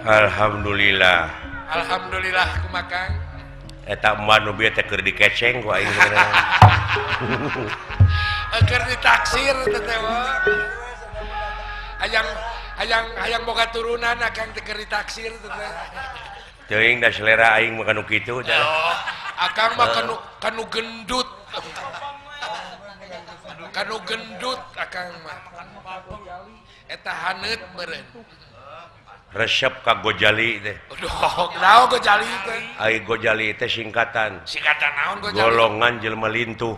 Alhamdulillah. Alhamdulillah kumaha Kang? Eta emak nu bieu teh keur dikeceng ku aing sebenarnya. Keur ditaksir teh teh. Hayang hayang hayang boga turunan akang teh keur ditaksir teh. Teuing da selera aing mah kanu kitu teh. Oh, akang mah kanu kanu gendut. Kanu gendut akang mah. Eta haneut meureun. Resep ka Gojali teh. Aduh, naon Gojali teh? Ai Gojali teh singkatan. Singkatan naon Gojali? Golongan jelema lintuh.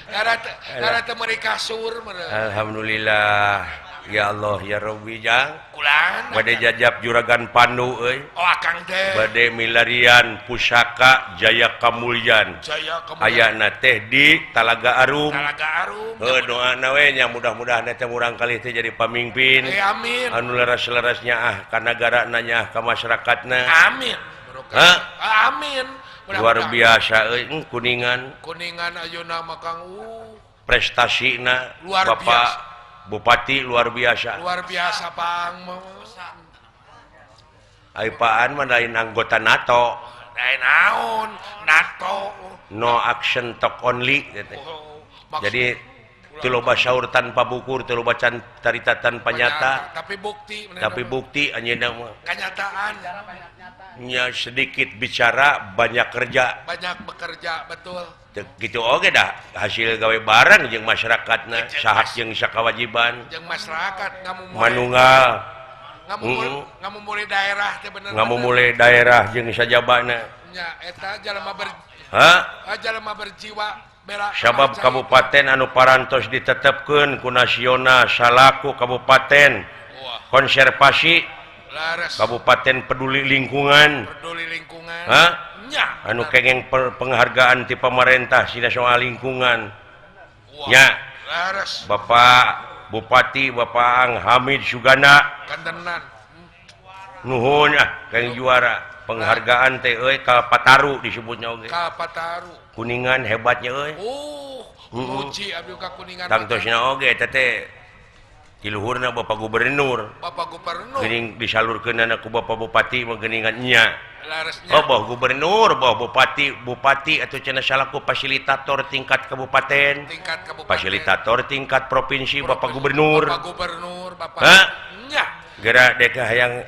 Karena teu meuri kasur meureun. Alhamdulillah. Ya Allah ya Rabbi jang. Kulan. Bade jajab Juragan Pandu euy. Oh akang teh. Bade milarian pusaka Jaya Kamulyan. Jaya Kamulyan. Ayana teh di Talaga Arum. Talaga Arum. Heuh doana we nya mudah-mudahan teh murang kali teh jadi pamimpin. Amin. Anu leres-leresnya ah ka nagarana nya ka masyarakatna. Amin. Hah? Amin. Luar biasa euy Kuningan. Kuningan ayeuna mah Kang Prestasina luar Bapak biasa. Bupati luar biasa. Luar biasa Pang. Ai Paan mah lain anggota NATO. Lain naon NATO. No action talk only gitu. Oh, jadi teu loba saur tanpa bukur, teu loba carita tanpa nyata. Tapi bukti. Tapi bukti anjeunna mah. Kenyataan. Nya sedikit bicara banyak kerja. Banyak bekerja, betul. Gitu oge dah hasil gawe bareng jeung masyarakatna, sahak jeung sakawajiban. Jeung masyarakat ngamumule. Manunggal. Ngamumule daerah teh bener. Ngamumule daerah jeung sajabana. Nya eta jalma ber Hah? Jalma berjiwa bela. Sabab kabupaten anu parantos ditetepkeun ku nasional salaku kabupaten konservasi. Laras. Kabupaten peduli lingkungan. Peduli lingkungan. Hah? Nya. Anu kengeng penghargaan ti pemerintah sina soal lingkungan. Nya. Laras. Bapak Bupati Bapak Ang Hamid Sugana. Kantenan. Nuhun ah kenging juara penghargaan teh euy Kalpataru disebutnya oge. Kalpataru. Kuningan hebatnya euy. Muji abdi ka Kuningan. Tangtosna oge eta teh di luhurna Bapak Gubernur. Bapak Gubernur. Geuning disalurkeunana ku Bapak Bupati mah geuningan nya. Laresnya. Oh, bah gubernur, bah bupati, bupati atau cenah salaku fasilitator tingkat kabupaten. Tingkat kabupaten. Fasilitator tingkat provinsi, Bapak Gubernur. Bapak Gubernur, Bapak. Hah? Nya. Gerak dek hayang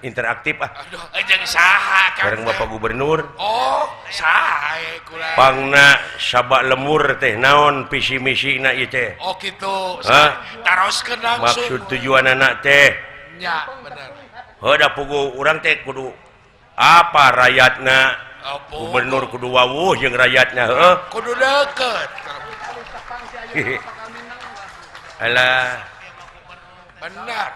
interaktif ah. Aduh, jeung saha Kang? Bareng Bapak Gubernur. Oh, saha kula. Pangna sabak lemur teh naon visi misina ieu teh? Oh kitu. Hah? Taroskeun langsung. Maksud tujuan anak teh. Nya, bener. Heuh da puguh urang teh kudu apa rakyatna? Apa? Gubernur kudu wawuh jeung rakyatna heuh. Kudu deukeut. Alah. Bener.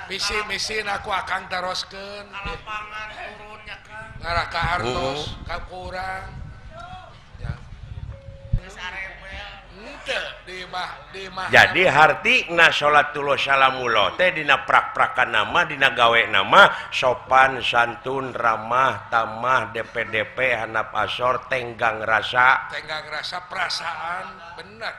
Visi misi aku akang taroskeun. Lapangan turunnya Kang. Ngarah ka artos, ka kurang. Ya. Henteu di mah di mah. Jadi hartina salatullah salamullah teh dina prak-prakan nama dina gawe nama sopan santun ramah tamah DPDP hanap asor tenggang rasa. Tenggang rasa perasaan bener.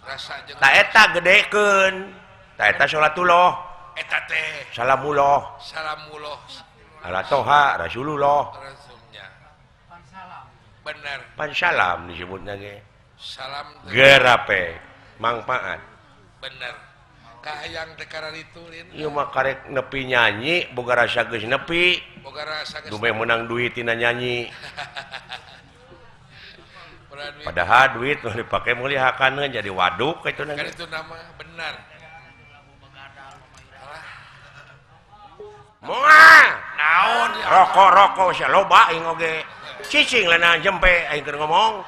Rasa jeung Ta eta gedekeun. Ta eta salatullah. Eta teh salamullah. Salamullah. Ala toha Rasulullah. Rasulnya. Bener. Pan salam disebutna ge. Salam gerape mangpaat. Bener. Kahayang teh kararitu lin. Ieu mah karek nepi nyanyi boga rasa geus nepi. Boga rasa geus. Dumeh meunang duit tina nyanyi. Padahal duit nu dipake meuli hakaneun jadi waduk kitu na. Kan itu nama bener. Moal naon rokok-rokok sia loba aing oge. Cicing lana jempe aing keur ngomong.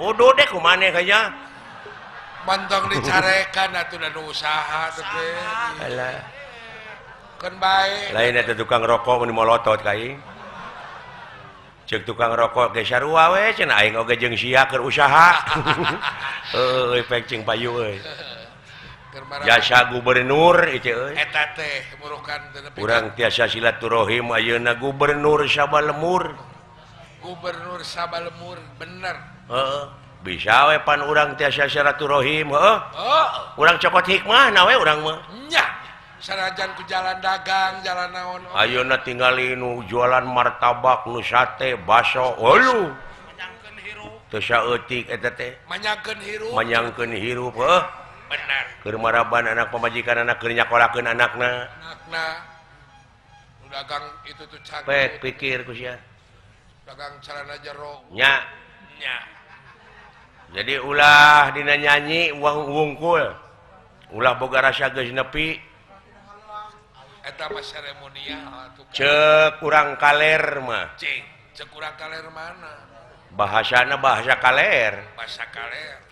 Uduh deh kumaneh kaya. Mantong dicarekan atuh da nu usaha teh. Alah. Keun bae. Lain eta tukang rokok mun molotot ka aing. Ceuk tukang rokok ge sarua we cenah aing oge jeung sia keur usaha. Heueuh pek cing payu euy. Jasa gubernur itu euy. Eta teh murukan teh nepi. Urang tiasa silaturahim ayeuna gubernur Sabalemur. Gubernur Sabalemur bener. Heeh. Bisa we pan urang tiasa silaturahim heuh. Heeh. Urang cokot hikmah na we urang mah. Nya. Sanajan ku jalan dagang, jalan naon. Ayeuna tingali nu jualan martabak, nu sate, baso, oluh. Manyangkeun hirup. Teu saeutik eta teh. Manyangkeun hirup. Manyangkeun hirup, heuh. Bener. Keur maraban anak pamajikan anak keur nyakolakeun anakna. Anakna. Nu dagang itu tuh cangcut. Pek pikir ku sia. Dagang celana jero. Nya. Nya. Jadi ulah dina nyanyi uang wungkul. Ulah boga rasa geus nepi. Eta mah seremonial atuh. Ceuk urang kaler mah. Cing, ceuk urang kaler mana? Bahasana bahasa kaler. Bahasa kaler.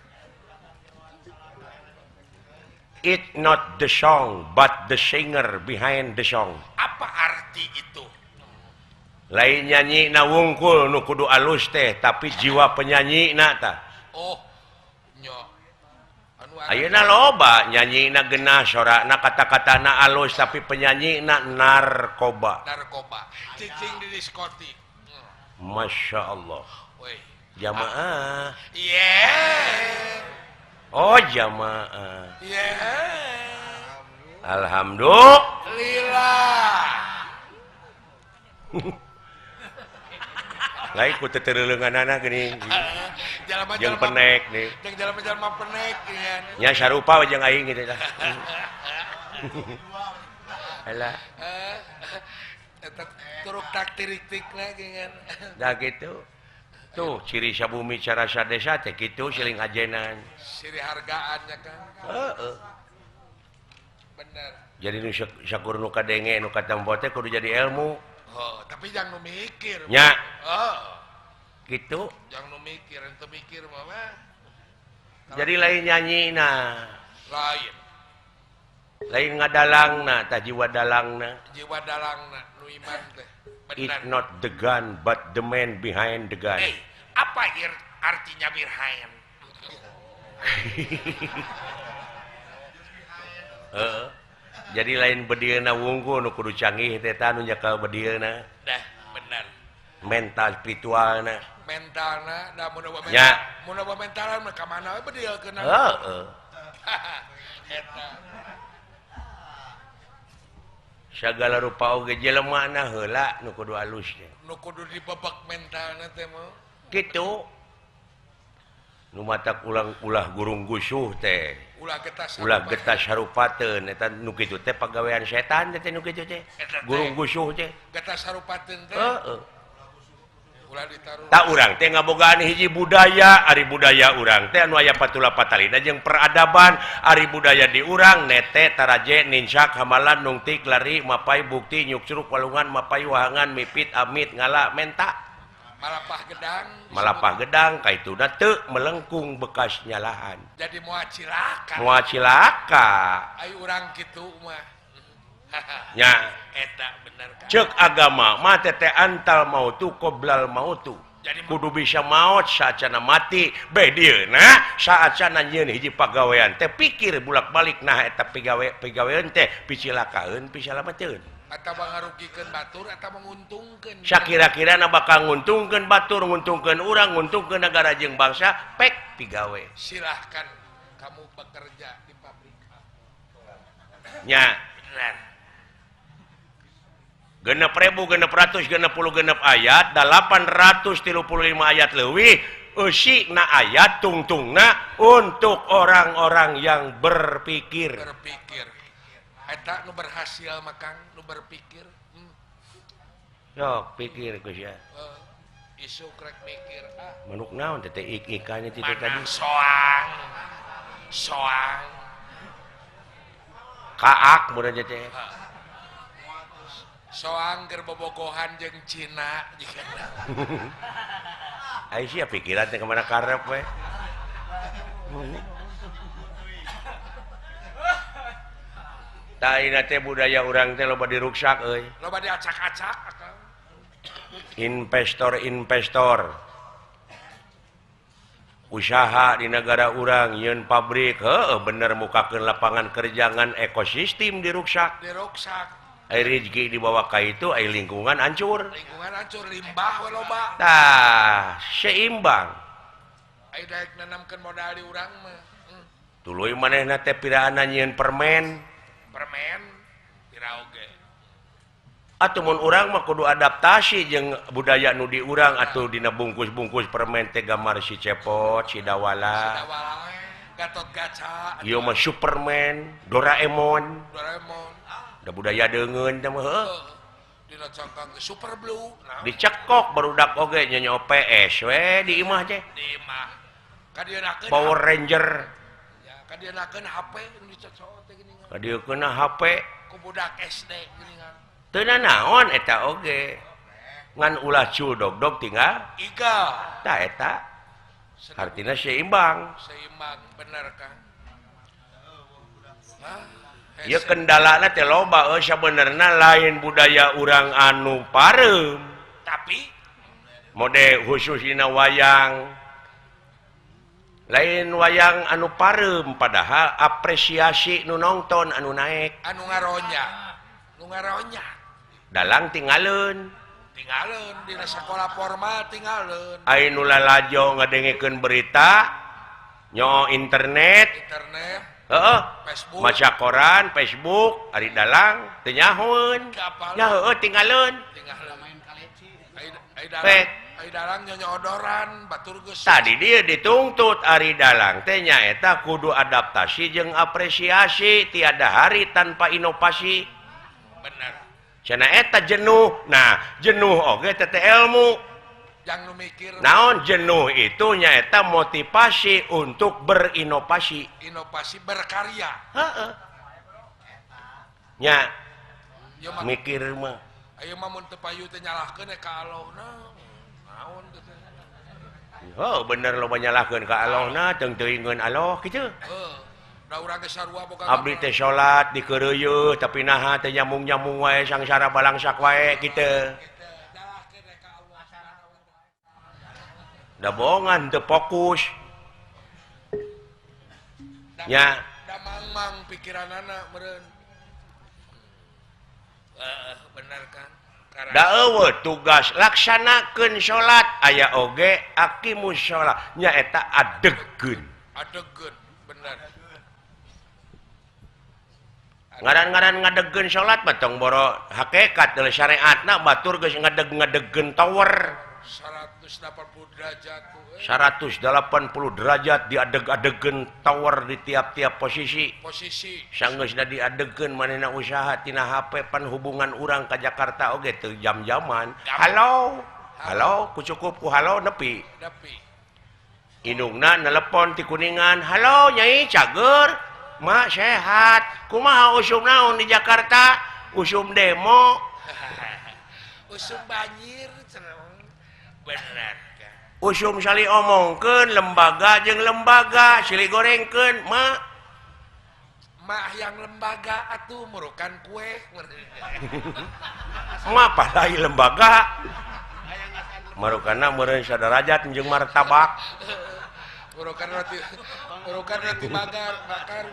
It not the song but the singer behind the song. Apa arti itu? Lain nyanyi na wungkul nu kudu alus teh, tapi jiwa penyanyi na tah. Oh, nya. Anu ayeuna loba nyanyi na genah sorana kata-katana alus tapi penyanyi na narkoba. Narkoba. Cicing di diskotik. Masya Allah. Woi. Jamaah. Yeah. Oh jamaah. Yeah. Alhamdulillah. Lain ku tetereleunganana geuning. Jeung penek nih. Jeung jalma-jalma penek geuningan. Nya sarupa we jeung aing kitu tah. Alah. Eta turuk taktik-tikna geuningan. Dah kitu. Tuh ciri sabumi cara sadesa teh kitu siling ajenan. Siri hargaannya kan. Heeh. Bener. Jadi nu sakur nu kadenge nu katempo teh kudu jadi ilmu. Oh, tapi jangan nu mikir. Nya. Oh. Gitu. Jangan nu mikir, ente mikir mah. Jadi lain nyanyi na. Lain. Lain ngadalangna, tah jiwa dalangna. Jiwa dalangna nu iman teh. It not the gun but the man behind the gun. Hey, apa artinya behind? Jadi lain bedilna wungkul nu kudu canggih teh tah nu nyekel bedilna. Dah, bener. Mental spiritualna. Mentalna da mun mun mentalan mah ka mana we bedil keuna. Heeh. Eta. Sagala rupa oge jelema na heula nu kudu alus teh. Nu kudu dibebek mentalna teh mah. Kitu. Nu matak ulang ulah gurung gusuh teh. Ulah getas sarupateun eta nu kitu teh pagawean setan teh nu kitu teh. Gurung gusuh teh. Getas sarupateun teh. Heeh. Ulah ditaruh. Tak urang teh ngabogaan hiji budaya, ari budaya urang teh anu aya patula patalina jeung peradaban, ari budaya di urang nete taraje ninsak hamalan nungtik lari mapai bukti nyukcruk walungan mapai wahangan mipit amit ngala menta. Malapah gedang. Malapah gedang kaituna teu melengkung bekas nyalahan. Jadi moal cilaka. Moal cilaka. Ai urang kitu mah. Nya eta bener kan. Ceuk agama mah teh antal mautu qoblal mautu. Jadi kudu bisa maot saacana mati. Beh dieuna saacana nyieun hiji pagawean teh pikir bulak-balik nah eta pigawean teh picilakaeun pisalamateun. Atawa ngarugikeun batur atawa nguntungkeun. Sakira-kira na bakal nguntungkeun batur, nguntungkeun urang, nguntungkeun negara jeung bangsa, pek pigawe. Silahkan kamu bekerja di pabrik. Nya. Bener. 6.666 ayat 835 ayat leuwih eusina ayat tungtungna untuk orang-orang yang berpikir. Berpikir. Eta nu berhasil mah Kang, nu berpikir. Sok pikir geus ya. Isuk rek mikir ah. Manuk naon teh ik-ikannya ti tadi? Soang. Soang. Kaak mun teh. Soang keur bobogohan jeung Cina jigana. Ai sia pikiran teh ka mana karep we. Tah ayeuna teh budaya urang teh loba diruksak euy. Loba diacak-acak akang. Investor-investor usaha di negara urang nyieun pabrik heueuh bener mukakeun lapangan kerja ngan ekosistem diruksak. Diruksak. Air rezeki dibawa ka itu air lingkungan hancur. Lingkungan hancur limbah we loba. Tah, seimbang. Ai daek nanamkeun modal di urang mah. Tuluy manehna teh piraana nyieun permen. Permen. Atuh mun urang mah kudu adaptasi jeung budaya nu di urang atuh dina bungkus-bungkus permen teh gambar si Cepot, si Dawala. Si Dawala Gatot Kaca. Ieu mah Superman, Doraemon. Doraemon. Da budaya deungeun teh mah heuh. Dina cangkang Super Blue. Dicekok barudak oge nyanyo PS we di imah teh. Di imah. Kadieunakeun Power Ranger. Ya, kadieunakeun HP nu dicocok teh geuningan. Kadieukeun HP ku budak SD geuningan. Teu naon eta oge. Ngan ulah cul dog-dog tinggal iga. Tah eta. Artinya seimbang. Seimbang bener Kang. Ieu kendalana teh loba euy sabenerna lain budaya urang anu pareum. Tapi mode khusus dina wayang. Lain wayang anu pareum padahal apresiasi nu nongton anu naek. Anu ngaronya. Nu ngaronya. Dalang tinggalun tinggalun dina sekolah formal tinggalun ai nu lalajo ngadengekeun berita nyo internet heeh Facebook maca koran Facebook ari dalang teu nyahoeun nya heueuh tinggalun main kaleci ai dalang nyonyodoran batur geus tadi dia dituntut ari dalang teh nyaeta kudu adaptasi jeung apresiasi tiada hari tanpa inovasi bener cenah eta jenuh. Nah jenuh oge teh ilmu yang nu mikir naon jenuh itu nyaeta motivasi untuk berinovasi inovasi berkarya heeh nya mikir mah ayeuna mah mun teu payu teh nyalahkeun ka Allahna naon teh oh bener loba nyalahkeun ka Allahna teung teuingeun Allah kitu heuh abdi teh salat dikeureuyeut tapi naha teh nyambung-nyambung wae sangsara balangsak wae kitu. Da bohongan teu fokus. Nya da mangmang pikiranana meureun. Bener kan? Da eueuh tugas laksanakeun salat aya oge aqimus shalah nyaeta adegkeun. Adegkeun bener. Ngaran-ngaran ngadegkeun salat mah tong boro hakikat deuleu syariatna batur geus ngadeg-ngadegkeun tower 180 derajat 180 derajat diadeg-adegkeun tower di tiap-tiap posisi. Posisi sanggeusna diadegkeun manehna usaha tina HP pan hubungan urang ka Jakarta oge teu jam-jaman. Halo halo ku cukup ku halo nepi. Nepi. Indungna nelepon ti Kuningan, halo Nyai cager. Mak sehat, kumaha usum naon di Jakarta? Usum demo. Usum banjir bener. Usum sali omongkeun lembaga jeung lembaga silih gorengkeun mak. Mak yang lembaga atuh murukan kue. Mak palai lembaga. Marukanna meureun sadarajat jeung martabak. Urukan roti bakar, bakar.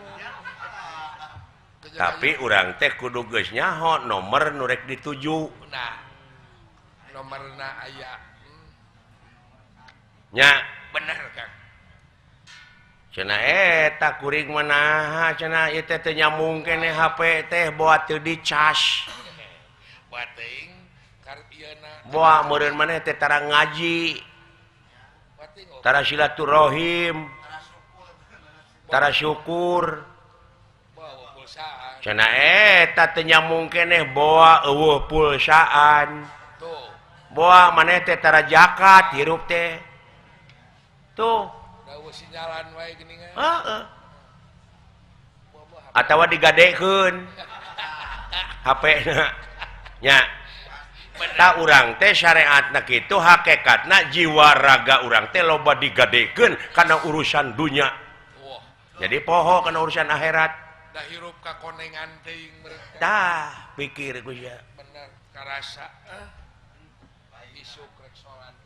Tapi urang teh kudu geus nyaho nomor nu rek dituju. Nah, nomorna aya. Nya, bener Kang. Cenah eta kuring mah naha cenah ieu teh teu nyambung keneh HP teh boa teu dicas. Boa teuing karep ieuna. Boa meureun maneh teh tara ngaji. Tara silaturahim, tara syukur. Cenah eta teu nyambung keneh boa eueuh pulsaan. Boa maneh teh tara zakat hirup teh. Tuh. Sinyalan wae geuningan. Heeh. Atawa digadekeun HP-na. Nya. Tak urang teh syariatna kitu hakikatna jiwa raga urang teh loba digadekeun kana urusan dunya. Jadi poho kana urusan akhirat. Da hirup ka konengan teuing mereka. Tah, pikir ku sia. Bener karasa isuk rek salat.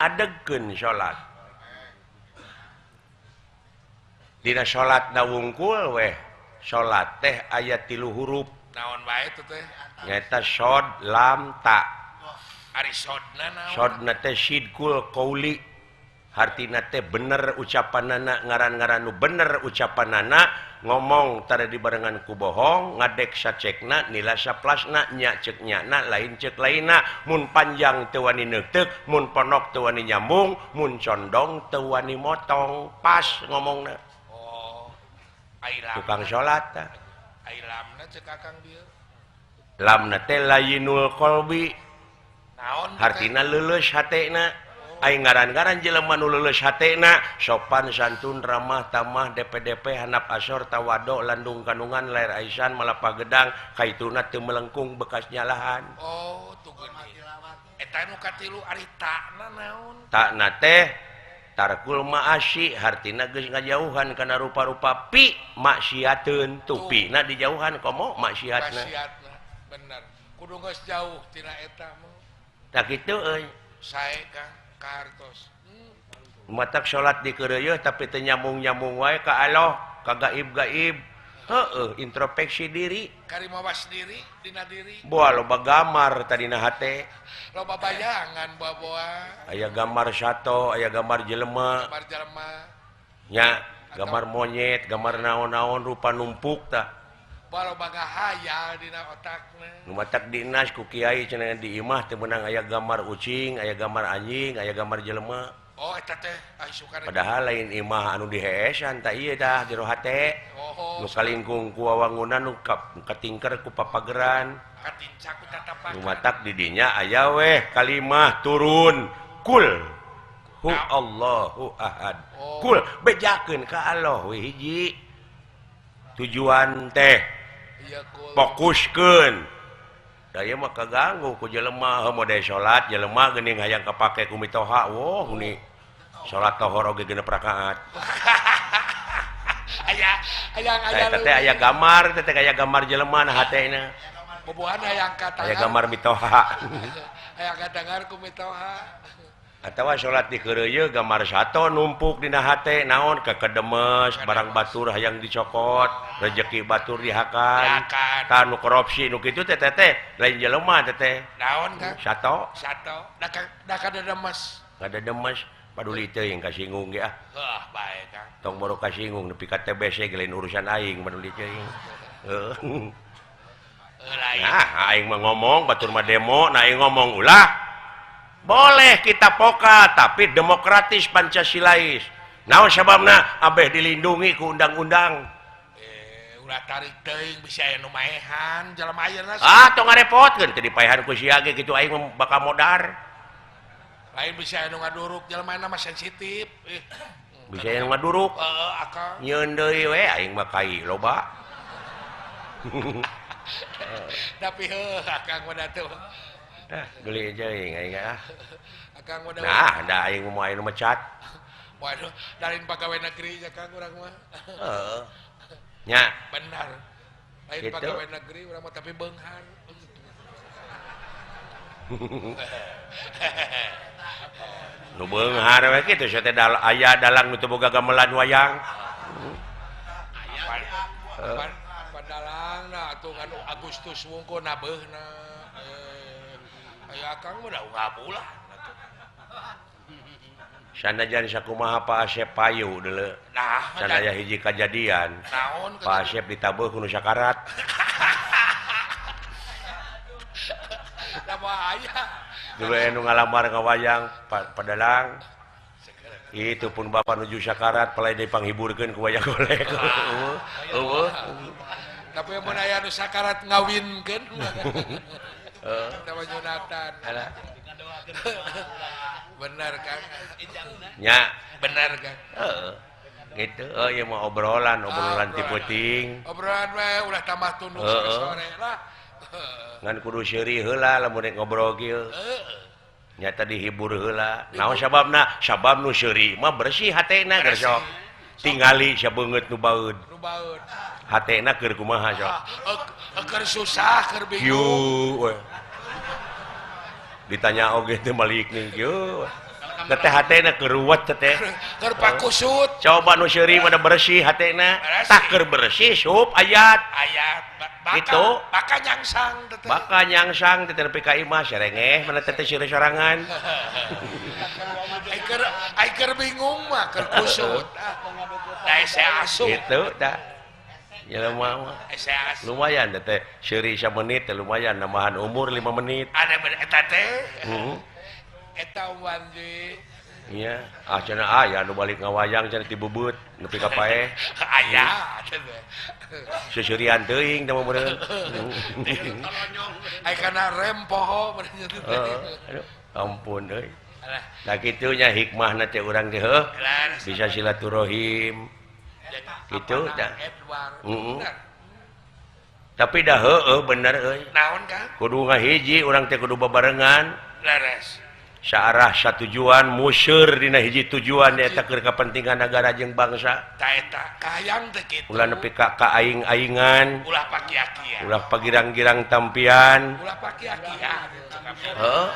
Adegkeun salat. Dina salat na wungkul weh. Salat teh aya 3 huruf. Naon wae teh teh? Nyaeta shod lam ta. Ari sodna naon? Sodna teh sidqul qauli. Hartina teh bener ucapanana, ngaran-ngaran nu bener ucapanana Ngomong tara dibarengan ku bohong, ngadek sacekna nila saplasna, nya cek nyana lain cek lainna, mun panjang teu wani neuteuk, mun ponok teu wani nyambung, mun condong teu wani motong, pas ngomongna. Oh. Tukang salat tah. Ai lamna cek akang dieu. Lamna teh layinul qalbi. Naon? Hartina leuleus hatena. Aing ngaran-ngaran jelema nu leuleus hatena, sopan santun ramah tamah DPDP hanap asor tawado landung kandungan lair aisan malapa gedang kaituna teu melengkung bekas nyalahan. Oh, tuh geuning. Eta nu katilu ari takna naon? Takna teh tarkul maasi hartina geus ngajauhan kana rupa-rupa pi maksiateun tupina dijauhan komo maksiatna. Maksiatna bener. Kudu geus jauh tina eta mah. Tah kitu euy. Sae Kang. Kartos. Matak salat dikeureuyeun tapi teu nyambung-nyambung wae ka Allah, ka gaib-gaib. Heueuh, introspeksi diri. Karimawas diri dina diri. Boa loba gambar tadina hate. Loba bayangan boa-boa. Aya gambar sato, aya gambar jelema. Gambar jelema. Nya, gambar monyet, gambar naon-naon rupa numpuk tah. Boa loba ngahayal dina otakna. Nu matak dinas ku kiai cenah di imah teu meunang aya gambar ucing, aya gambar anjing, aya gambar jelema. Oh eta teh ai sukana. Padahal lain imah anu diheesan tah ieu tah jero hate. Oh, nu kalingkung ku wawangunan nu katingker ku papageran. Katincak ku tatapakan. Nu matak di dinya aya weh kalimah turun kul hu Allahu ahad. Oh. Kul bejakeun ka Allah we hiji. Tujuan teh fokuskeun. Da ieu mah kaganggu ku jelema heuh mode salat jelema geuning hayang kapake ku mitoha woh ni salat tohor oge genep rakaat. Aya hayang aya teh aya gambar teh aya gambar jelema na hatena. Bobohan hayang katangar. Aya gambar mitoha. Hayang katangar ku mitoha. Atawa salat dikeureuyeun gambar sato numpuk dina hate naon kekedemes barang batur hayang dicokot rejeki batur dihakan tah nu korupsi nu kitu teh teh lain jelema teh teh naon Kang sato sato da kadedemes kadedemes paduli teuing kasinggung ge ah heuh bae Kang tong boro kasinggung nepi ka TBC ge lain urusan aing paduli teuing heuh nah aing mah ngomong batur mah demo nah aing ngomong ulah boleh kita poka tapi demokratis Pancasilais. Naon sababna abeh dilindungi ku undang-undang. Ulah tarik teuing bisa aya nu maehan jelema ayeuna. Ah tong ngarepotkeun teu dipaehan ku sia ge kitu aing bakal modar. Lain bisa aya nu ngaduruk jelema mah sensitif. Bisa aya nu ngaduruk. Heeh akang. Nyeun deui we aing mah kai loba. Tapi heuh akang mah teu. Nah, geli aja aing ah. Akang mah nah, da aing mau aya nu mecat. Waduh, dari pegawai negeri ya Kang urang mah. Heeh. Nya. Benar. Lain gitu. Pegawai negeri urang mah tapi beunghar. Nu beunghar we kitu sia teh aya dalang nu teu boga gamelan wayang. Aya. Padalangna atuh anu Agustus wungkul nabeuna. Aya akang mah da ngabulah. Sanajan sakumaha Pak Asep payu deuleu. Nah, sanaya hiji kajadian. Naon Pak Asep ditabeuh ku nu sakarat. Da bahaya. Dulu anu ngalamar ngawayang padalang. Itu pun bapak nuju sakarat palai dipanghiburkeun ku wayang golek. Eueuh. Tapi mun aya nu sakarat ngawinkeun. Sama Jonathan. Benar Kang. Nya, benar Kang. Heeh. Gitu, oh ieu mah obrolan, obrolan ti peuting. Obrolan we ulah tambah tunduk sore-sore lah. Ngan kudu seuri heula lamun rek ngobrol kieu. Heeh. Nyata dihibur heula. Naon sababna? Sabab nu seuri mah bersih hatena geus. Tingali sabeungeut nu baeud. Nu baeud. Hatena keur kumaha sok? Keur susah, keur bingung. Kieu we. Ditanya oge teh malik ning kieu. Teh hatena keur ruwet teh. Keur pakusut. Coba nu seuri mah bersih hatena. Tah keur bersih sup ayat. Ayat. Gitu. Baka nyangsang teh. Baka nyangsang teh nepi ka imah serengeh mana teh seuri sorangan. Ai keur bingung mah keur kusut. Da hese asup. Gitu tah. Jelema mah. Lumayan teh seuri samenit teh lumayan nambahan umur 5 menit. Ada eta teh. Heeh. Eta wanji. Iya, ah cenah aya nu balik ngawayang cenah ti bebeut nepi ka paeh. Aya Seuseurian teuing teh mah meureun. Ai kana rem poho meureun teh. Aduh, ampun euy. Nah kitu nya hikmahna teh urang teh heuh. Bisa silaturahim. Kitu dah. Heeh. Tapi dah heueuh bener euy. Naon Kang? Kudu ngahiji urang teh kudu babarengan. Leres. Searah satujuan museur dina hiji tujuan eta keur kapentingan nagara jeung bangsa. Ta eta kahayang teh kitu. Ulah nepi ka aing-aingan, ulah pakia-kia. Ulah pagirang-girang tampian. Ulah pakia-kia. Heeh.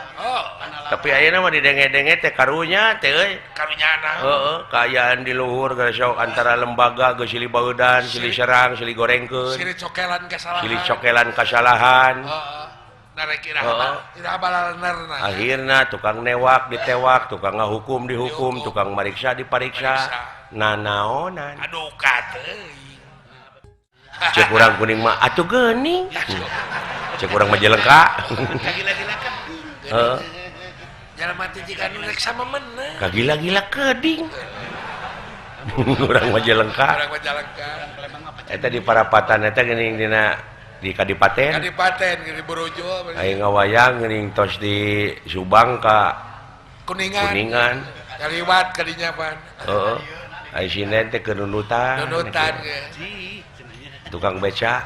Tapi ayeuna mah didenge-denge teh karunya teh euy. Karunyana. Heeh, kaayaan di luhur geus antara lembaga geus silih baudan, silih serang, silih gorengkeun. Silih cokelan kasalahan. Silih cokelan kasalahan. Heeh. Akhirna tukang newak ditewak, tukang ngahukum dihukum, tukang mariksa dipariksa. Nanaonan. Aduh kateuing. Cek urang kuning mah atuh geuning. Cek urang mah jelengka. Kagila-gila keding. Heeh. Jalma teh jiga nu rek sama menang. Kagila-gila keding. Urang mah jelengka. Urang mah jelengka. Eta di parapatan eta geuning dina di Kadipaten. Kadipaten di Borojol. Aing ngawayang geuning tos di Subang ka Kuningan. Kuningan. Kaliwat ka dinya pan. Heeh. Ai sinden teh keur nundutan. Nundutan ge. Tukang beca.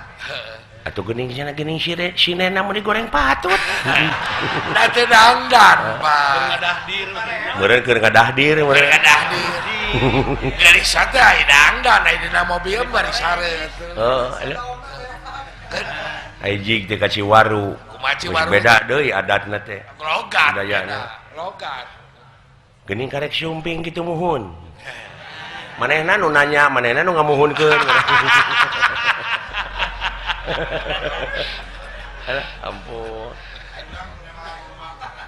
Atuh geuning cenah geuning sinena mun digoreng patut. Da teu dangdan, Pak. Meureun keur ngadahdir meureun. Ngadahdir. Geuning sate ai dangdan ai dina mobil bari sare atuh. Heeh. Ai jig teh ka Ciwaru. Kumaha beda deui adatna teh. Logat. Budayana. Logat. Geuning karek sumping kitu muhun. Manehna nu nanya, manehna nu ngamuhunkeun. Alah, ampun.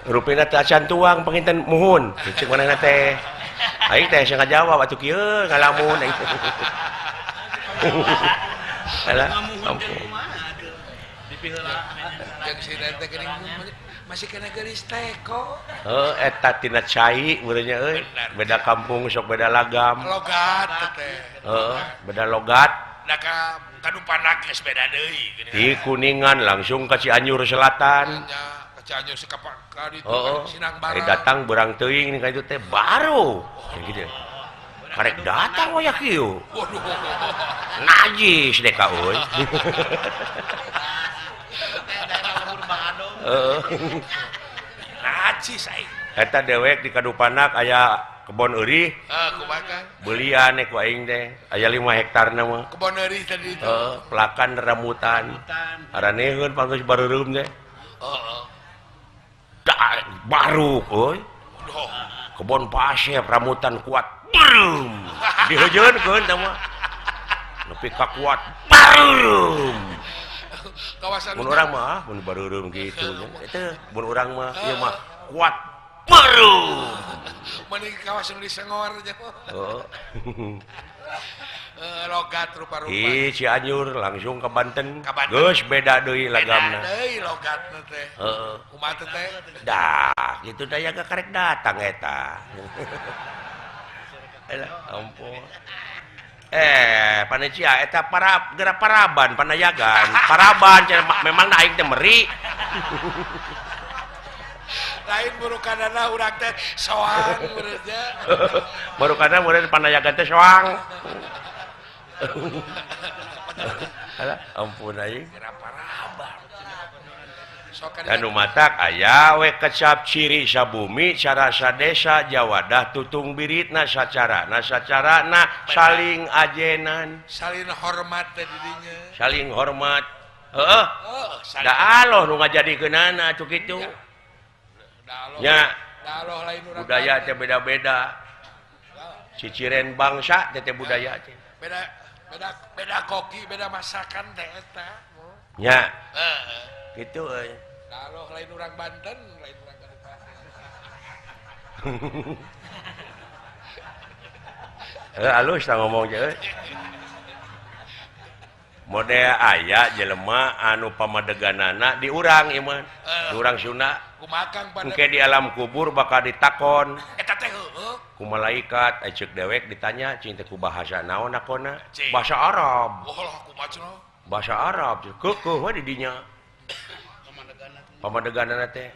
Rupina teh acan tuang panginten muhun. Cek manehna teh. Aing teh asa ngajawab atuh kieu ngalamun aing. Alah, ampun. Masih kena geulis teko. Heuh, eta tina cai meureun nya euy. Beda kampung sok beda lagam. Logat teh. Heeh, beda logat. Da ka Kadupanak geus beda deui geuning. Di Kuningan langsung ka Cianjur Selatan. Nya, ka Cianjur sekapak ka ditu Sinang Barat. Datang berang teuing ka itu teh baru. Gitu. Karek datang waya kieu. Waduh. Najis deh ka euy. Najis aing. Eta dewek di Kadupanak aya kebon eurih. Heeh, kumaha Kang? Beulian ku aing teh. Aya 5 hektarna mah. Kebon eurih tadi itu. Heeh, pelakan rambutan. Araneheun panggeus bareureum teh. Heeh. Baru euy. Kebon pasir rambutan kuat. Barum. Diheujeunkeun teh mah. Nepi ka kuat. Barum. Kawasan mun urang mah mun bareureum kitu. Eta mun urang mah ieu mah kuat. Barum. Mending kawasan di Sengor aja. Heeh. Logat rupa-rupa. Ih, Cianjur langsung ke Banten. Geus beda deui lagamna. Beda deui logatna teh. Heeh. Kumaha teh? Dah, kitu daya ge karek datang eta. Alah, ampun. Panecia eta para gerak paraban panayagan. Paraban cenah memang da aing teh meri. Lain burukanana urang teh soang meureun nya. Burukana meureun panayagan teh soang. Alah, ampun aing. Gerak paraban. Dan matak aya we kecap ciri sabumi cara sadesa jawadah tutung biritna sacarana sacarana saling ajenan saling hormat teh didinya saling hormat heeh da aloh nu ngajadikeunana atuh kitu nya da aloh lain urang budaya teh beda-beda ciciren bangsa teh budaya teh beda beda beda koki beda masakan teh eta nya heeh gitu euy. Aloh lain urang Banten, lain urang Kabupaten. Alus tah ngomong je euy. Model aya jelema anu pamadeganana di urang ieu mah. Di urang Sunda. Engke di alam kubur bakal ditakon. Eta teh heueuh. Ku malaikat ceuk dewek ditanya cing teh ku bahasa naon nakona? Bahasa Arab. Wah, kumaha cenah? Bahasa Arab keukeuh we di dinya. Pamadeganana teh.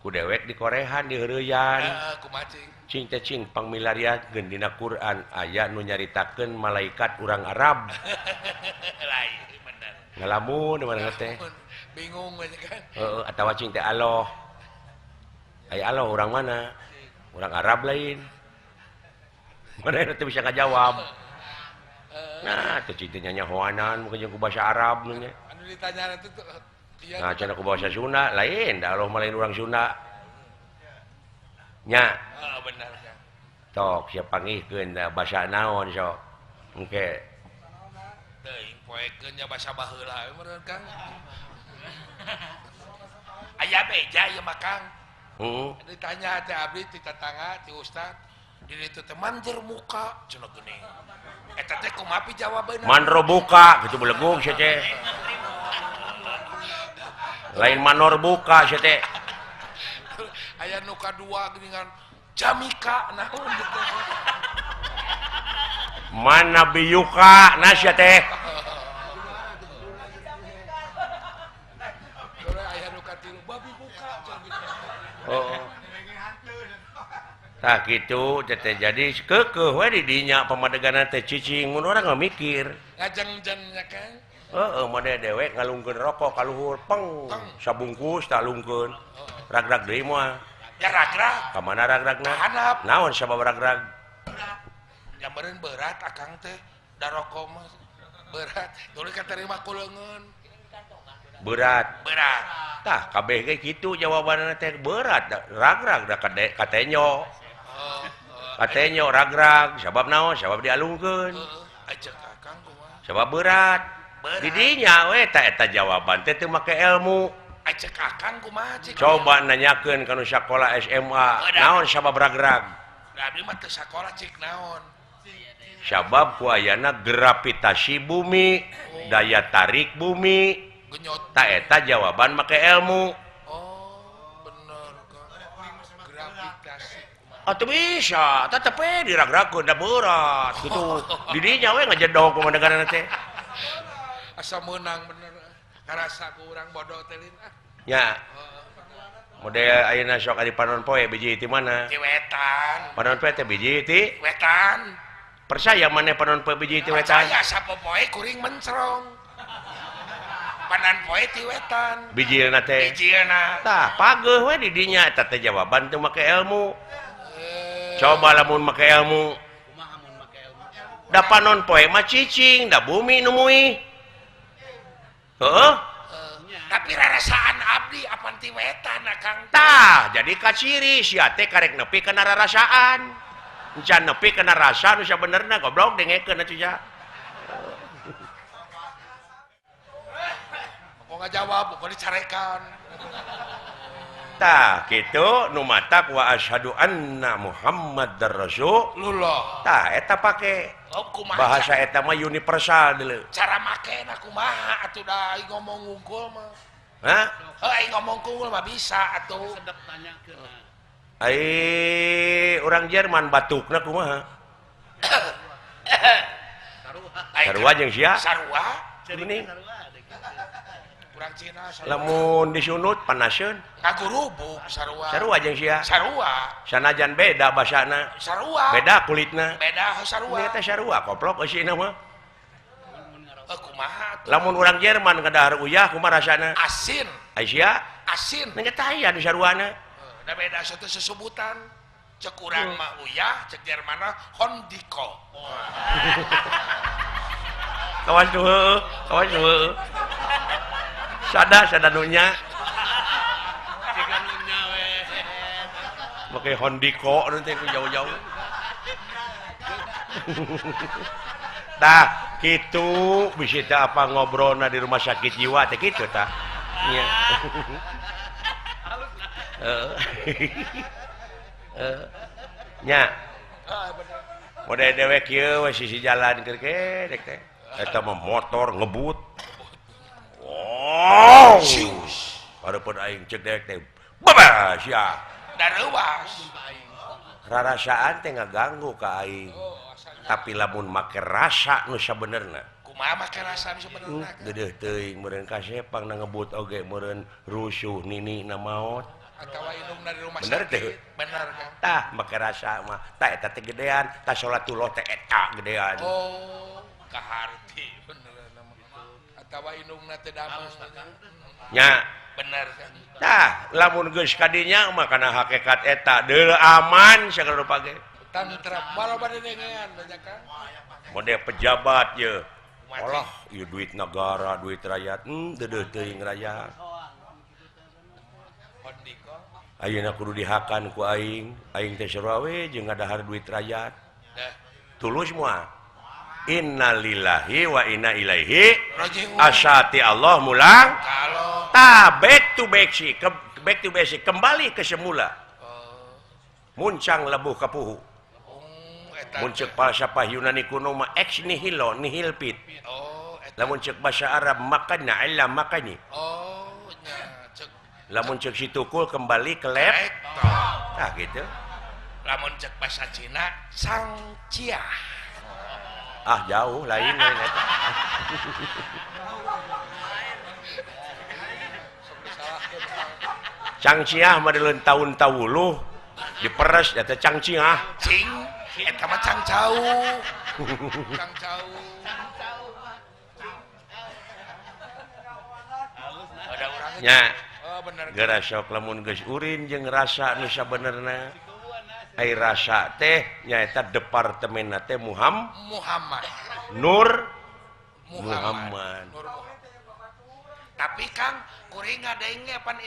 Ku dewek dikorehan diheureyan. Heeh, kumaha cing? Cing teh cing pangmilariakeun dina Quran aya nu nyaritakeun malaikat urang Arab. Lain bener. Ngalamun mana teh? Bingung we kan. Heeh, atawa cing teh Allah. Aya Allah urang mana? Urang Arab lain. Mana teh bisa ngajawab. Nah, teh cing teh nyanyahoanan mungkin jeung ku bahasa Arab nya. Anu ditanya teh dia. Nah, cenah ku bahasa Sunda lain, da Allah mah lain urang Sunda. Nya. Heeh, bener kan. Tok sia pangihkeun da basa naon sok. Engke. Teuing poekeun nya basa baheula we meureun Kang. Aya beja ieu mah Kang. Heeh. Ditanya teh abdi ti tatangga ti ustad, di ditu teh manjer muka cenah geuning. Eta teh kumaha pi jawabeunna? Manro buka kitu belegug sia teh. Lain manor buka sia teh. Aya nu kadua geuningan jamika naon gitu. Mana biyuka na sia teh. Aya nu katilu babi buka cenah gitu. Oh. Tah kitu teh jadi keukeuh we di dinya pamadeganna teh cicing mun urang mah mikir. Ngajeng-jeng nya kan. Heeh, mode dewek ngalungkeun rokok ka luhur peng sabungkus tah lungkeun. Ragrag deui moal. Ya ragrag. Ka mana ragragna? Handap. Naon sabab ragrag? Ya meureun berat akang teh da rokok mah berat. Tuluy katerima ku leungeun. Berat. Berat. Tah kabeh ge kitu jawabanna teh berat ragrag da katenyo. Katenyo ragrag sabab naon? Sabab dialungkeun. Heeh, acek akang kumaha? Sabab berat. Di dinya we ta eta jawaban teh teu make ilmu. Acek akang kumaha cik? Coba nanyakeun ka nu sakola SMA, naon sabab ragrag? Da abdi mah teu sakola cik naon? Sabab ku ayana gravitasi bumi, daya tarik bumi. Genyot. Ta eta jawaban make ilmu. Oh, bener Kang. Gravitasi. Atuh bisa, tetep we diragragkeun da berat kitu. Di dinya we ngajedog kumaha teh. Asa meunang bener. Ngarasa ku urang bodoh teh lin ah. Nya. Model ayeuna sok ari panon poe biji ti mana? Ti wetan. Panon poe teh biji ti wetan. Percaya maneh panon poe biji ti wetan? Percaya sapopoe kuring mencrong. Panon poe ti wetan. Bijilna teh. Bijilna. Tah, pageuh we di dinya eta teh jawaban teu make ilmu. Coba lamun make ilmu. Kumaha mun make ilmu? Da panon poe mah cicing, da bumi nu muih. Heeh. Tapi rarasaan abdi apan ti wetan akang. Tah, jadi kaciri sia teh karek nepi kana rarasaan. Encan nepi kana rasa nu sabenerna goblok dengekeun atuh sia. Kok ngajawab, kok dicarekan. Tah, kitu nu matak wa asyhadu anna Muhammadar Rasulullah. Tah, eta pake. Oh, bahasa eta mah universal deuleu. Cara makena kumaha atuh da aing ngomong ngungkul mah. Hah? Heuh aing ngomong ngungkul mah bisa atuh. Sedep tanyakeun. Ai urang Jerman batukna kumaha? Sarua. Sarua jeung sia? Sarua. Geuning. Urang Cina sarua. Lamun disunut panaseun. Ngagurubuk sarua. Sarua jeung sia. Sarua. Sanajan beda basana. Sarua. Beda kulitna. Beda sarua. Eta sarua koplok eusina mah. Kumaha atuh? Lamun urang Jerman kadahar uyah kumaha rasana? Asin. Ai sia? Asin. Nya teh aya nu saruana. Da beda satu sesebutan. Cek urang mah uyah, cek Jerman mah hondiko. Kawas tuh heueuh, kawas tuh heueuh. Sada sada nunya. Siga nunya we. Make hondiko nu teh ku jauh-jauh. Tah, kitu bisi teh apa ngobrolna di rumah sakit jiwa teh kitu tah. Nya. Heeh. Nya. Model dewek ieu we sisi jalan keur ke dek teh. Eta mah motor ngebut. Wow. Hareupeun aing cek dewek teh. Babas ya. Dareuwas. Rarasaan teh ngaganggu ka aing. Tapi lamun make rasa nu sabenerna. Kumaha make rasa nu sabenerna? Geudeuh teuing meureun kasepang na ngebut oge meureun rusuh nini na maot. Atawa indungna di rumah bener sakit. Teh? Bener kan? Tah make rasa mah. Tah eta teh gedean, tah salatullah teh eta gedean. Oh, kaharti bener mah. Atawa indungna teh damang. Nya. Bener kan? Tah, lamun geus kadinya mah kana hakikat eta deuleu aman sagala rupa ge. Tantram malah bade dengean banyak kan. Mode pejabat ye. Alah, ieu duit negara, duit rakyat, deudeuh teuing rakyat. Ayeuna kudu dihakan ku aing, aing teh sarua we jeung ngadahar duit rakyat. Tulus moal. Innalillahi wa inna ilaihi raji'un. Asati Allah mulang. Tah back to basic, back to basic, kembali ke semula. Muncang lebuh kapuhu. Mun ceuk falsafah Yunani kuno mah ex nihilo nihil fit. Lamun ceuk bahasa Arab makana illa makani. Lamun ceuk si tukul kembali ke lab. Tah gitu. Lamun ceuk bahasa Cina sang cia. Ah jauh lain lain eta. Cangciah mah deuleun taun tawuluh diperes eta cangciah. Cing eta mah cangcau. Cangcau. Ada urang nya. Oh bener. Geura sok lamun geus urin jeung rasa nu sabenerna. Ai rasa teh nyaeta departemenna teh Muhammad Nur Muhammad. Nur Muhammad. Tapi Kang kuring ngadenge pan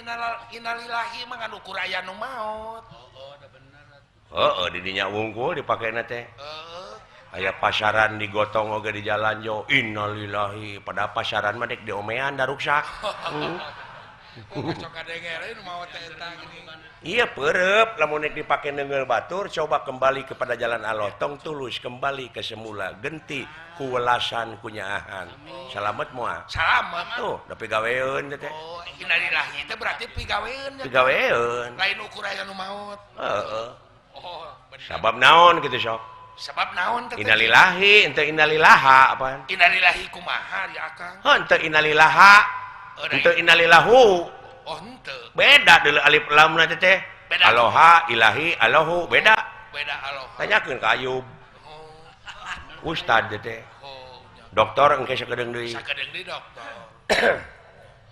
innalillahi mah ngan ukur aya nu maot. Heeh, da bener atuh. Heeh, di dinya wungkul dipakena teh. Heeh. Aya pasaran digotong oge di jalan jo innalillahi pada pasaran mah dek diomean da ruksak. Iya perep lamun nek dipake neunggeul batur coba kembali kepada jalan Allah tong tulus kembali ke semula genti ku welasan ku nyaahan. Salamet moal? Salamet. Tuh da pigaweun teh. Oh, innalillahi teh berarti pigaweun. Pigaweun. Lain ukur aya nu maot. Heeh. Oh, bener. Sabab naon kitu sok? Sabab naon teh? Innalillahi henteu innalillaha apaan? Innalillahi kumaha ya Akang? Henteu innalillaha. Henteu innalilahu. Oh henteu. Beda deuleu alif lamna teh teh. Aloha ilahi alohu beda. Beda aloha. Tanyakeun ka Ayub. Oh. Ustad teh teh. Oh. Doktor engke sakedeung deui. Sakedeung deui doktor.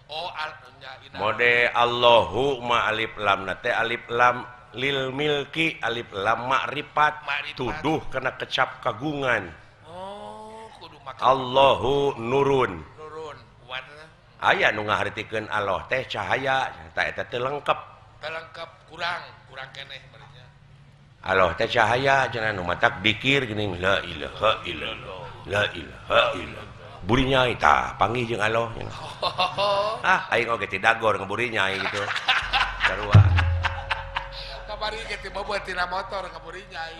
Oh al nya inna. Mode Allahu ma alif lamna teh alif lam lil milki alif lam ma'rifat tuduh kana kecap kagungan. Oh kudu make. Allahu nurun. Aya nu ngahartikeun Allah teh cahaya ta eta teh lengkap. Teh lengkap kurang keneh berarti. Allah teh cahaya cenah nu matak dikir geuning la ilaha illallah la ilaha illallah. Buri nyai tah panggih jeung Allah. Ah aing oge ti dagor ngeburi nyai gitu. Sarua. Kamari ge ti boboh tina motor ngeburi nyai.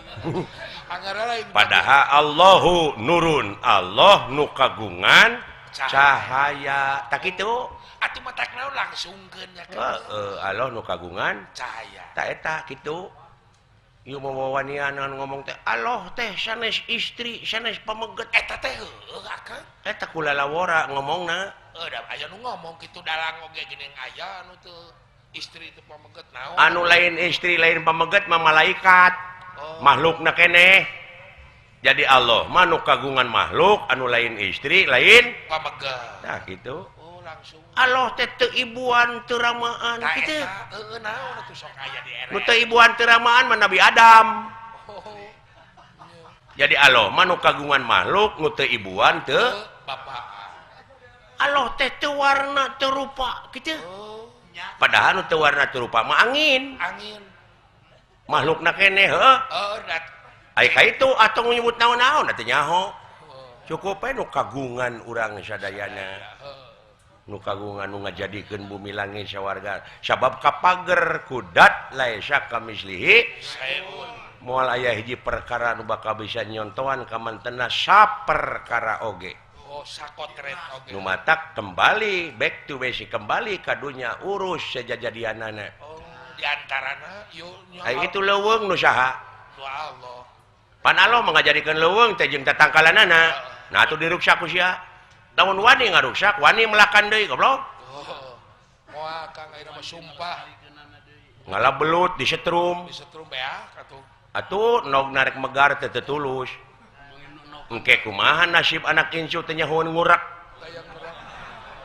Anggar lain. Padahal Allahu nurun, Allah nu kagungan cahaya tak itu atuh matak naon langsungkeun nya heeh Allah nu kagungan cahaya ta eta kitu ieu mawawanian ngomong teh Allah teh sanes istri sanes pameget eta teh heueuh akang eta kulalawora ngomongna heuh da aya nu ngomong kitu dalang oge geuning aya anu teu istri teu pameget naon anu lain istri lain pameget mah malaikat oh. Makhlukna keneh. Jadi Allah mah nu kagungan makhluk anu lain istri lain pameget. Nah gitu. Oh langsung. Allah teh teu ibuan teu ramaan kitu. Heeh naon atuh sok aya di era. Nu teu ibuan teu ramaan mah Nabi Adam. Oh. Jadi Allah mah nu kagungan makhluk nu teu ibuan teu bapaan. Allah teh teu warna teu rupa kitu. Oh. Padahal nu teu warna teu rupa mah angin. Angin. Makhlukna keneh heuh. Heeh. Ai ka itu atau nyebut naon-naon atuh nyaho. Cukup we nu kagungan urang sadayana. Nu kagungan nu ngajadikeun bumi langit sawarga. Sabab kapager kudat laisa kamislihi saeun. Moal aya hiji perkara nu bakal bisa nyontohan ka mantena saperkara oge. Oh sakotret oge. Nu matak kembali back to basic, kembali ka dunya urus sejajadianana. Oh di antarana ieu ai itu leuweung nu saha? Nu Allah. Pan Allah mah ngajadikeun leuweung teh jeung tatangkalanana. Nah atuh diruksak ku sia. Lamun wani ngaruksak, wani melakan deui goblok. Oh. Moal Kang ayeuna mah sumpah. Ngala belut disetrum. Disetrum beak atuh. Atuh nog narek megar teh teu tulus. Engke kumaha nasib anak incu teh nyahoan ngurak.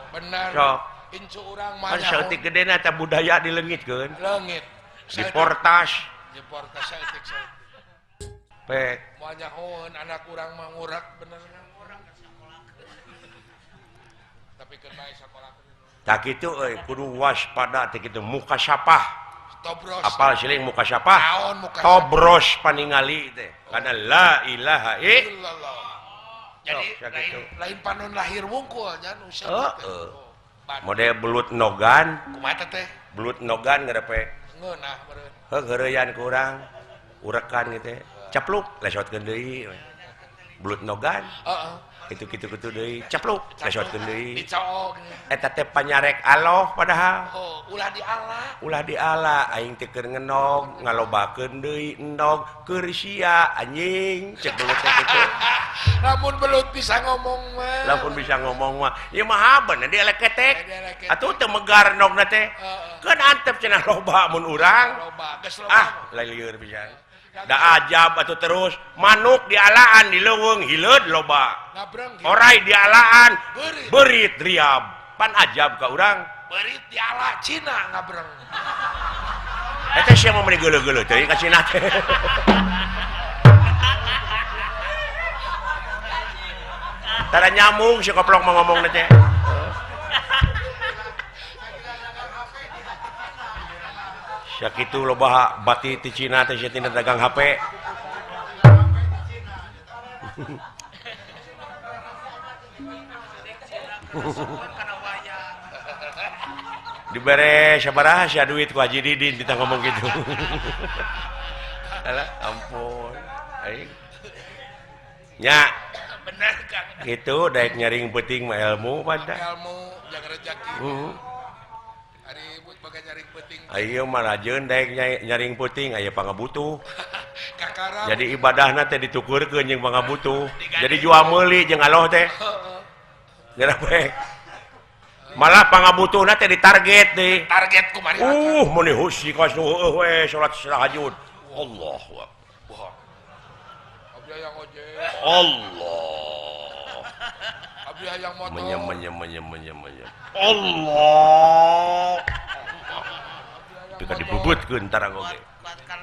Bener. Sok. Incu urang mah kan saeutik gedena eta budaya dileungitkeun. Leungit. Diportas. Diportas saeutik-saeutik. Pek. Moal nyahoan anak urang mah ngurak bener. Tapi keun bae sakola. Tah kitu euy kudu waspada teh kitu muka sapah. Tobros. Apal siling muka sapah? Naon muka tobros paningali teh. Karena la ilaha illallah. Jadi oh, lain, lain panon lahir wungkul nya nu heeh. Model belut nogan. Kumaha teh? Belut nogan ngarepe. Ngeunah meureun. Heuh heureyan ku urang. Urekan kitu. Capluk lesotkeun deui. Belut nogan. Heeh. Kitu-kitu kitu deui, capluk lesotkeun deui. Dicoog. Eta teh panyarek aloh padahal. Oh, ulah diala. Ulah diala aing teh keur ngenog, ngalobakeun deui endog keur sia anjing cek belut teh kitu. Lamun belut bisa ngomong mah. Lamun bisa ngomong mah, ieu mah haben dieleketek. Atuh teu megar endogna teh. Keun antep cenah loba mun urang. Loba, geus loba. Ah, lieur pisan. Da ajab atuh terus manuk dialaan di leuweung hileud loba. Orai dialaan beurit riab. Pan ajab ka urang. Beurit diala Cina ngabreng. Eta sia mah meuni geuleuh-geuleuh teuing ka Cina teh. Tara nyambung si koplok mah ngomongna teh. Sakitu loba bati ti Cina teh sia tina dagang HP. Dibere sabaraha sia duit ku Haji Didin kita ngomong gitu. Alah ampun. Aing. Nya. Bener Kang. Gitu daek nyaring peuting mah ilmu pada. Ilmu jangan rezeki. Ayo marajeun daek nyaring peuting aya pangabutuh. Jadi ibadahna teh ditukurkeun jeung pangabutuh. Jadi jual meuli jeung Allah teh. Geura bae. Malah pangabutuhna teh ditarget deui. Target kumaha? Meuni husi ka heueuh we salat tahajud. Allahu akbar. Abdi hayang ojek. Allah. Abdi hayang motor. Menyem menyem menyem menyem menyem. Allah. Pika dibubutkeun tarang oge.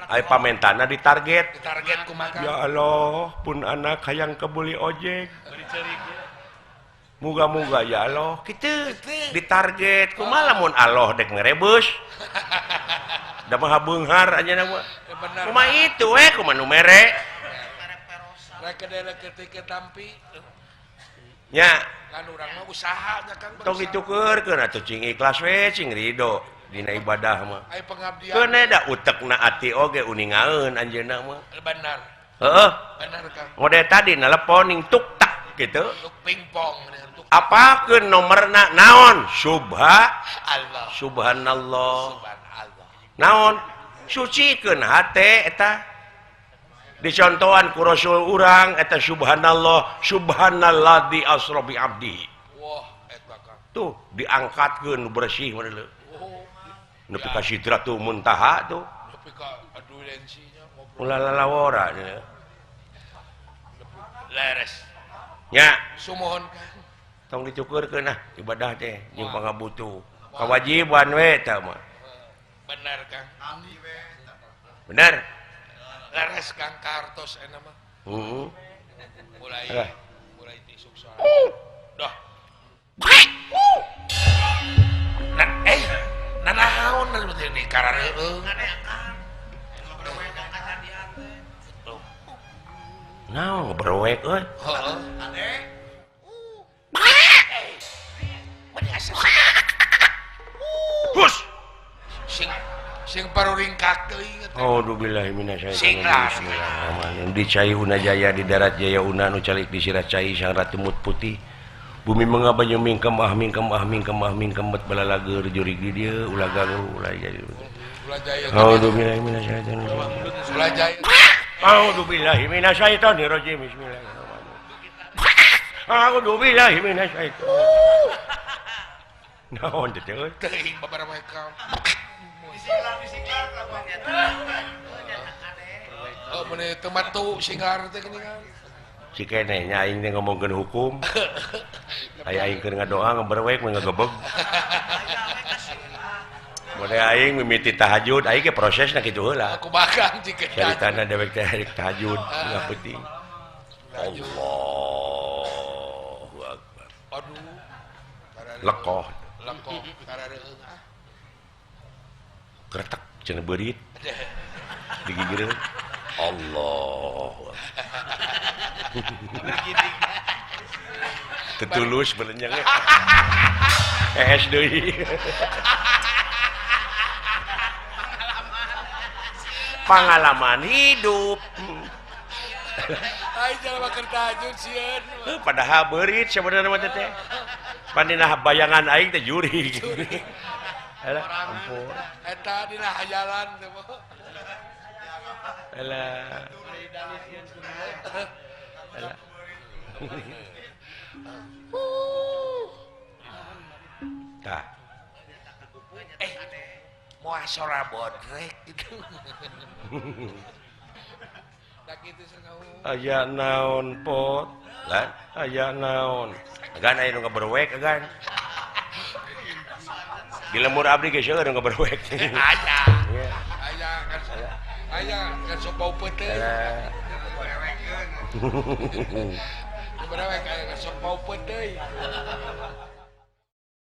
Ai pamentana ditarget. Ditarget kumaha? Ya Allah, pun anak hayang kebuli ojek. Muga-muga ya Allah kitu ditarget. Kumaha lamun Allah dek ngerebus. Da mah beunghar anjeunna mah. Kumaha itu we kumaha nu mere. Rek ketik tampi. Nya. Kan urang mah usaha nya Kang. Tong ditukeurkeun atuh cing ikhlas we cing ridho. Dina ibadah mah. Ai pengabdian. Keun da utekna ati oge uningaeun anjeunna mah. Benar. Heeh. Benar Kang. Model tadi nelepon ning tuk tak gitu. Tuk pingpong. Apakeun nomerna naon? Subha Allah. Subhanallah. Subhanallah. Naon? Sucikeun hate eta. Dicontohan ku Rasul urang eta subhanallah, subhanalladzi asra bi abdihi. Wah, eta Kang. Tuh diangkatkeun bersih meureun. Nepi ka Sidratul Muntaha tuh. Nepi ka adulensinya ngobrol. Ulah lalawora nya. Leres. Nya. Sumuhun Kang. Tong dicukurkeun ah ibadah teh jeung pangabutuh. Kawajiban we eta mah. Bener Kang. Bener. Leres Kang kartos eta mah. Heeh. Mulai mulai tisuk soal. Dah. Nah, nanaon ini karareueung. Naon berowek euy. Heeh. Hus. Sing sing paruringkak teuing teh. Auzubillahi minasyaitonir rajim. Di cai una jaya di darat jaya una nu calik di sirah cai sang ratu mut putih. Bumi mengapa mingkem ah mingkem ah mingkem ah mingkem bet balalager jurig di dieu ulah ganggu ulah jaya. A'udzubillahi minasyaitonir rajim. A'udzubillahi minasyaitonir rajim. Bismillahirrahmanirrahim. A'udzubillahi minasyaitonir. Naon teh euy? Teuing babaraha ka. Oh, mun teu matu singlar teh geuningan. Si keneh nya aing teh ngomongkeun hukum. Aya aing keur ngadoa ngaberwek mun ngagebeg. Mun aing mimiti tahajud, aing ge prosesna kitu heula. Aku bakang jika caritana dewek teh rek tahajud enggak penting. Allahu akbar. Aduh. Lekoh. Lekoh karareueung ah. Kretek cenah beurit. Digigireun. Allah. Tetulus belenyangnya. Es deui. Pengalaman hidup. Ai jalma keur tahajud sieun. Padahal beurit sebenarnya mah teh. Pandina bayangan aing teh jurig. Alah, ampun. Eta dina hayalan teh. Alah. Alah. Tah. Moal sora bodrek gitu. Da kitu cenah. Aya naon pot? Lah, aya naon? Agan aya nu ngaberwek agan. Di lemur abdi ge seueur nu ngaberwek. Aya. Aya kan. Aya kan sok bau peuteung. Berewek aya kan sok bau peuteung.